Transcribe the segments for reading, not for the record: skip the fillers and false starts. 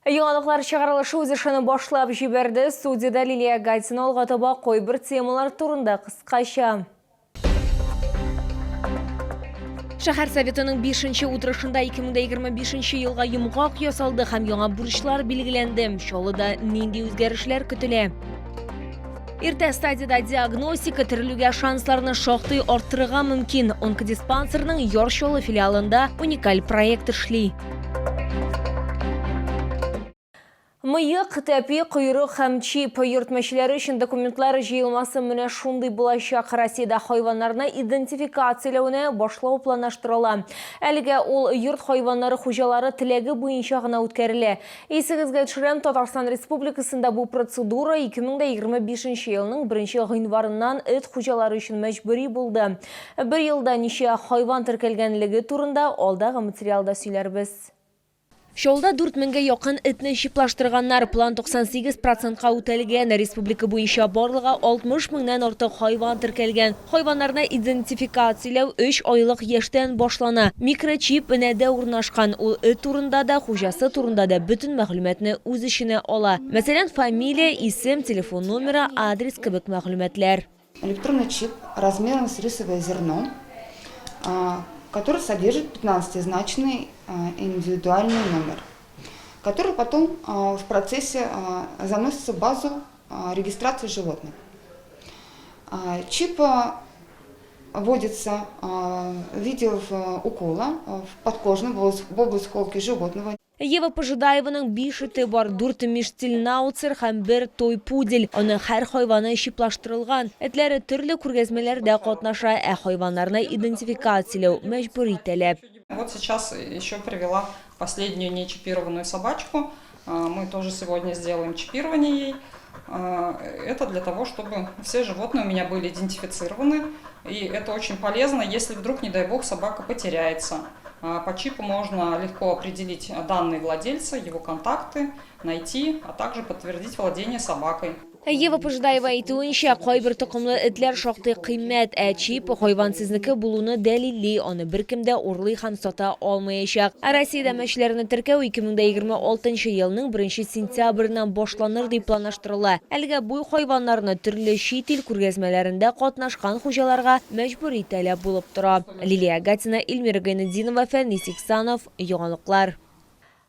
Яңалыклар чыгарылышы үз эшен башлап җибәрде. Студиядә Лилия Гатина алга таба кайбер темалар турында кыскача. Шәһәр советының 5 утырышында 2025 елга йомгак ясалды һәм яңа бурычлар билгеләнде. Чаллыда нинди үзгәрешләр көтелә? Иртә стадиядә диагностика терелүгә шансларны шактый арттырырга мөмкин. Онкодиспансерның Яр Чаллы филиалында уникаль проект эшли. Мыек, тәпи, койрык һәм чип йорт мәчеләре өчен документлар җыелмасы менә шундый булачак. Россиядә хайваннарны идентификацияләүне башлау планлаштырыла. Әлегә ул йорт хайваннары хуҗалары теләге буенча гына үткәрелә. Исегезгә төшерәм, Татарстан Республикасында бу процедура 2025 елның 1 гыйнварыннан эт хуҗалары өчен мәҗбүри булды. Бер елда ничә хайван теркәлгәнлеге турында алдагы материалда сөйләрбез. Чаллыда дүрт меңгә якын этне чиплаштырганнар. План 98 процентка үтәлгән. Республика буенча барлыгы 60 меңнән артык хайван теркәлгән. Хайваннарны идентификацияләү өч айлык яшьтән башлана. Микрочип энәдә урнашкан. Ул эт турында да, хуҗасы турында да бөтен мәгълүматны үз эченә ала. Мәсәлән, фамилия, исем, телефон номеры, адрес кебек мәгълүматлар. Электронный чип размером с рисовое зерно, который содержит 15-значный индивидуальный номер, который потом в процессе заносится в базу регистрации животных. Чип вводится в виде укола в подкожную в область холки животного. Ева Пожидаеваның биш эте бар, дүрт миштильнауцер һәм бер той пудель. Аның һәр хайваны чиплаштырылган. Этләре төрле күргәзмәләрдә катнаша, ә хайваннарны идентификацияләү, мәҗбүри таләп. Вот сейчас еще привела последнюю нечипированную собачку. Мы тоже сегодня сделаем чипирование ей. Это для того, чтобы все животные у меня были идентифицированы. И это очень полезно, если вдруг, не дай бог, собака потеряется. По чипу можно легко определить данные владельца, его контакты, найти, а также подтвердить владение собакой. Ева Пожидаева әйтүенчә, кайбер токымлы этләр шактый кыйммәт, ә чип хайван сезнеке булуны дәлилли, аны беркем дә урлый һәм сата алмаячак. Ә Россиядә мәчеләрне теркәү 2026 елның 1 сентябреннән башланыр дип планлаштырыла. Әлегә бу хайваннарны төрле чит ил күргәзмәләрендә катнашкан хуҗаларга мәҗбүри таләп булып тора. Лилия Гатина, Эльмира Гайнетдинова, Фәнис Иксанов, Яңалыклар.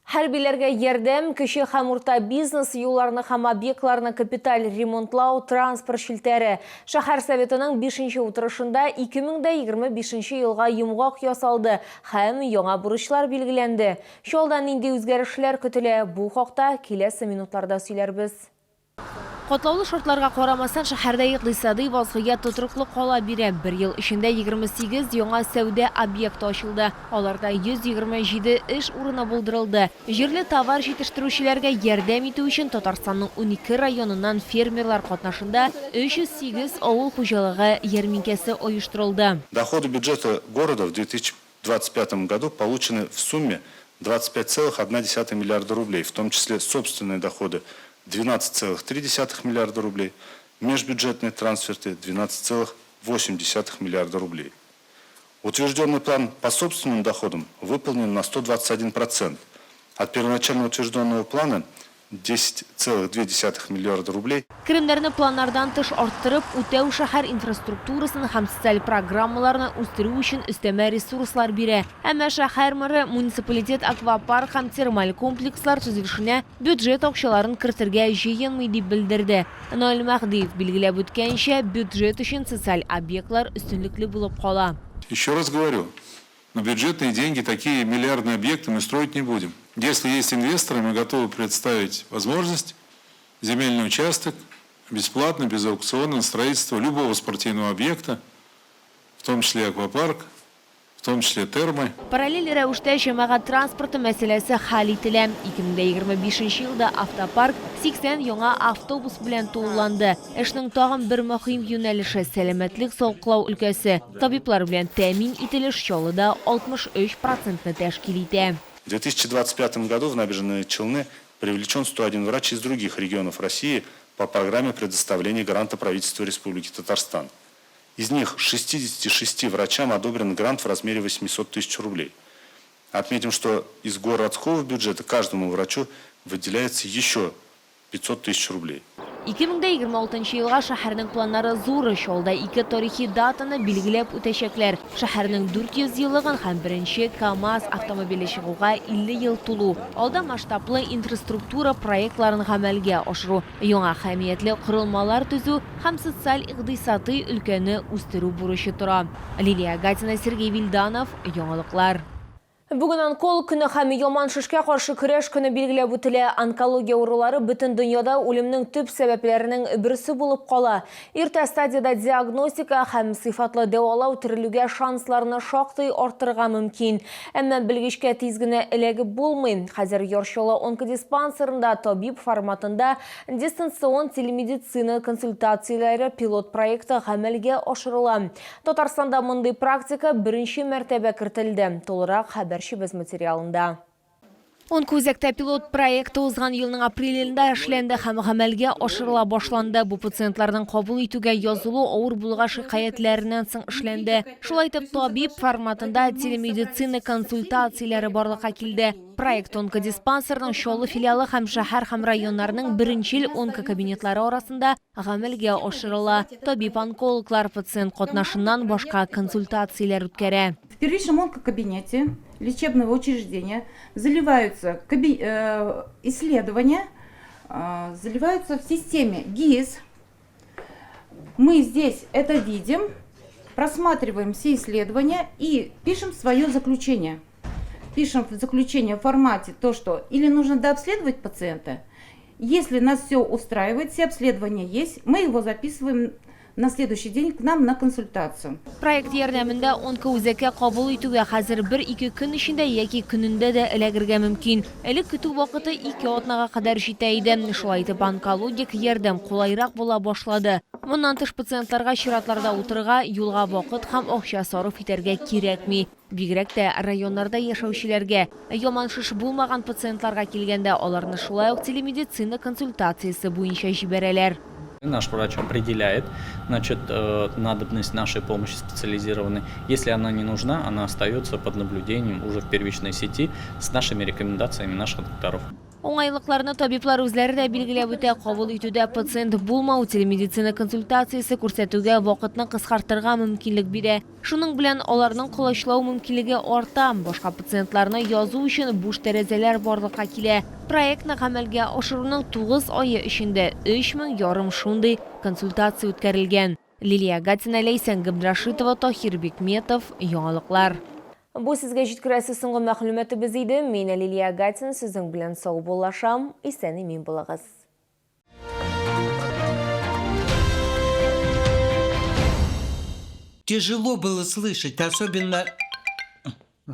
Хәрбиләргә ярдәм, кече һәм урта бизнес, юлларны һәм объектларны капиталь ремонтлау, транспорт челтәре. Шәһәр Советының бишенче утырышында 2025 елга йомгак ясалды һәм яңа бурычлар билгеләнде. Чаллыда нинди үзгәрешләр көтелә, бу хакта киләсе минутларда сөйләрбез. Катлаулы шартларга карамастан, шәһәрдә икътисадый вазгыять тотрыклы кала бирә. Бер ел эчендә 28 яңа сәүдә объекты ачылды, аларда 127 эш урыны булдырылды. Җирле товар җитештерүчеләргә ярдәм итү өчен Татарстанның унике районыннан фермерлар катнашында 308 авыл хуҗалыгы ярминкәсе оештырылды. Доходы бюджета города в 2025 году получены в сумме 25,1 миллиарда рублей, в том числе собственные доходы 12,3 миллиарда рублей, межбюджетные трансферты 12,8 миллиарда рублей. Утвержденный план по собственным доходам выполнен на 121%. От первоначально утвержденного плана 10,2 миллиарда рублей. Керемнәрне планнардан тыш арттырып үтәү шәһәр инфраструктурасын һәм социаль программаларны үстерү өчен өстәмә ресурслар бирә. Әмма шәһәр мэры муниципалитет аквапарк һәм термаль комплекслар төзелешенә бюджет акчаларын кертергә җыенмый, дип белдерде. Наил Мәһдиев билгеләп үткәнчә, бюджет өчен социаль объектлар өстенлекле булып кала. Еще раз говорю, на бюджетные деньги такие миллиардные объекты мы строить не будем. Если есть инвесторы, мы готовы предоставить возможность земельный участок бесплатно, без аукциона на строительство любого спортивного объекта, в том числе аквапарк, в том числе термы. Параллель рәвештә җәмәгать транспорты мәсьәләсе хәл ителә. 2025 елда автопарк 80 яңа автобус белән тулыланды. Эшнең тагын бер мөһим юнәлеше, сәламәтлек саклау өлкәсе. Табиблар белән тәэмин ителеш Чаллыда 63 процентны тәшкил итә. В 2025 году в Набережные Челны привлечен 101 врач из других регионов России по программе предоставления гранта правительства Республики Татарстан. Из них 66 врачам одобрен грант в размере 800 тысяч рублей. Отметим, что из городского бюджета каждому врачу выделяется еще 500 тысяч рублей. 2026 елга шәһәрнең планнары зур. Чаллыда ике тарихи датаны билгеләп үтәчәкләр. Шәһәрнең 400 еллыгын һәм беренче КАМАЗ автомобиле чыгуга 50 ел тулу. Алда масштаблы инфраструктура проектларын гамәлгә ашыру, яңа әһәмиятле корылмалар төзү һәм социаль-икътисадый өлкәне үстерү бурычы тора. Лилия Гатина, Сергей Вильданов, Яңалыклар. Бүген онколог көне һәм яман шешкә каршы көрәш көне билгеләп үтелә. Онкология авырулары бөтен дөньяда үлемнең төп сәбәпләренең берсе булып кала. Иртә стадиядә диагностика һәм сыйфатлы дәвалау терелүгә шансларны шактый арттырырга мөмкин. Әмма белгечкә тиз генә эләгеп булмый. Хәзер Яр Чаллы онкодиспансерында табиб форматында дистанцион телемедицина консультацияләре пилот проекты гамәлгә ашырыла. Татарстанда мондый практика беренче мәртәбә кертелде. Тулырак хәбәрчебез материалында. Онкоүзәктә пилот проекты узган елның апрелендә эшләнде һәм гамәлгә ашырыла башланды. Бу пациентларның кабул итүгә язылу авыр булуга шикаятьләреннән соң эшләнде. Шулай итеп, табиб форматында телемедицина консультацияләре барлыкка килде. Проект онкодиспансерның Чаллы филиалы һәм шәһәр һәм районнарның беренчел онкокабинетлары арасында гамәлгә ашырыла. Табиб-онкологлар пациент катнашыннан башка консультацияләр үткәрә. В первичном онкокабинете лечебного учреждения заливаются исследования, заливаются в системе ГИС. Мы здесь это видим, просматриваем все исследования и пишем свое заключение. Пишем в заключение в формате то, что или нужно дообследовать пациента. Если нас все устраивает, все обследования есть, мы его записываем на следующий день к нам на консультацию. Проект ярдәмендә онкоүзәккә кабул итүгә хәзер бер-ике көн эчендә яки көнендә дә эләгергә мөмкин. Элек көтү вакыты 2 атнага кадәр җитә иде. Шулай итеп, онкологик ярдәм кулайрак була башлады. Моннан тыш пациентларга чиратларда утырырга, юлга вакыт һәм акча сарыф итәргә кирәкми. Бигрәк тә районнарда яшәүчеләргә. Яман шеш булмаган пациентларга килгәндә, аларны шулай ук телемедицина консультациясе буенча җибәрәләр. Наш врач определяет, значит, надобность нашей помощи специализированной. Если она не нужна, она остается под наблюдением уже в первичной сети с нашими рекомендациями наших докторов. Уңайлыкларны табиблар үзләре дә билгеләп үтә. Кабул итүдә пациент булмау телемедицина консультациясе күрсәтүгә вакытны кыскартырга мөмкинлек бирә. Шуның белән аларның колачлау мөмкинлеге арта. Башка пациентларны язу өчен буш тәрәзәләр барлыкка килә. Проектны гамәлгә ашыруның 9 ае эчендә 3500 шундый консультация үткәрелгән. Лилия Гатина, Ләйсән Габдрашитова, Тахир Бикметов, Яңалыклар. Бу сезгә җиткерәсе соңгы мәгълүматыбыз иде. Мин Лилия Гатина сезнең белән саубуллашам. Исән имин булыгыз. Тяжело было слышать, особенно.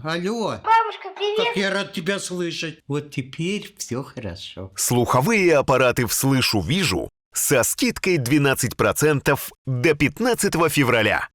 Алло. Бабушка, привет! Как я рад тебя слышать. Вот теперь все хорошо. Слуховые аппараты «Вслышу-вижу» со скидкой 12% до 15 февраля.